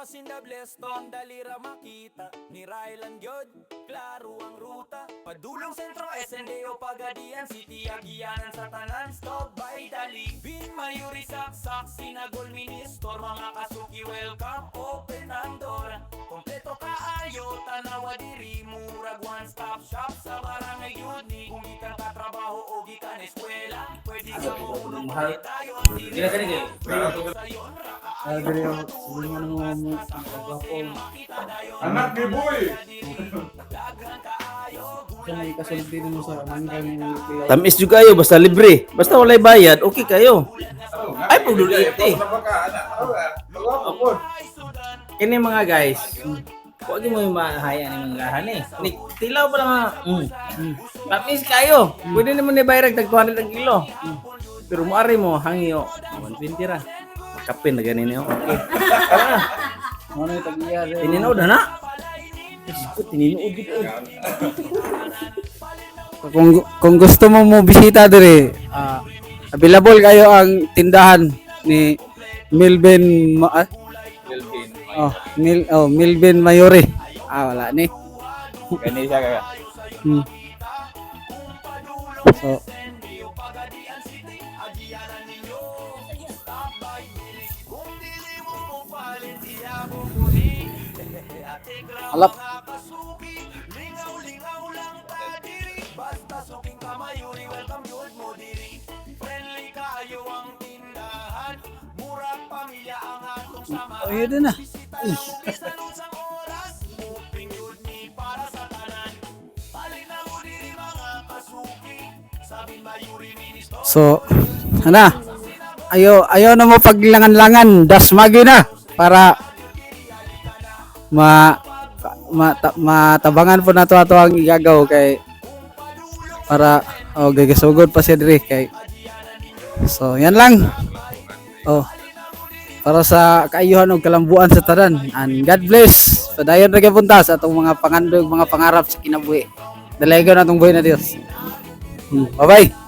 Crossing the Bleston, dali ra makita. Ni Ryland gyud, klaro ang ruta. Padulong sentro, SNDO, Pagadian City, agianan sa tanan, stop by dali. Bin Mayuri saksak, sinagol minister. Mga kasuki, welcome, open ang door. Kompleto kaayo, tanawa diri, murag one stop shop sa barangay yun ni. Kung gikan ka trabaho o gikan eskwela, pwede ka mo unong tayo. Gina kani kay. Ah, diri ako silingan mo mo ang kagwapong. Anak ni Boy! Sa may kasulti mo sa manggang tilaw. Tamis jud kayo basta libre. Basta walay bayad, okay kayo. Ay, pagdulit eh. Kini mga guys, huwag mo yung mahaya ni mga gahan eh. Ni, tilaw pa lang nga. Tamis kayo. Pwede naman ni bayrag tag 200 ang kilo. Pero muari mo, hangyo, 120 ra. Makapin na ganin niyo. Okay. Tara na. Mo na tag-iya diri. Tininood na na. Diyos ko, tininood gid ko. Kung gusto mo mo bisita diri, ah, available kayo ang tindahan ni Melvin ah? Melvin. Oh, Melvin Mayuri. Ah, wala ni. Kani siya kaya. So, Alap. Basta suking kamayuri, welcome yun mo diri. Friendly kayo ang tindahan. Murag pamilya ang atong samahan. Oh, yun na. Bisita lang mo bisan unsang oras. Muping yun ni para sa tanan. Palit na mo diri mga kasuki. Sabin Mayuri Minister. So, ana. Ayo, ayo na mo paglangan-langan, dasmagi na para ma, ma matabangan po nato ato ang igagaw kay para oh gagasugod pa siya diri kay. So, yan lang. Oh. Para sa kaayuhan ug kalambuan sa tanan. And God bless. Padayon ra gyud punta sa atong mga pangandog, mga pangarap sa kinabuhi. Dalaygon atong buhi na Dios. Bye-bye.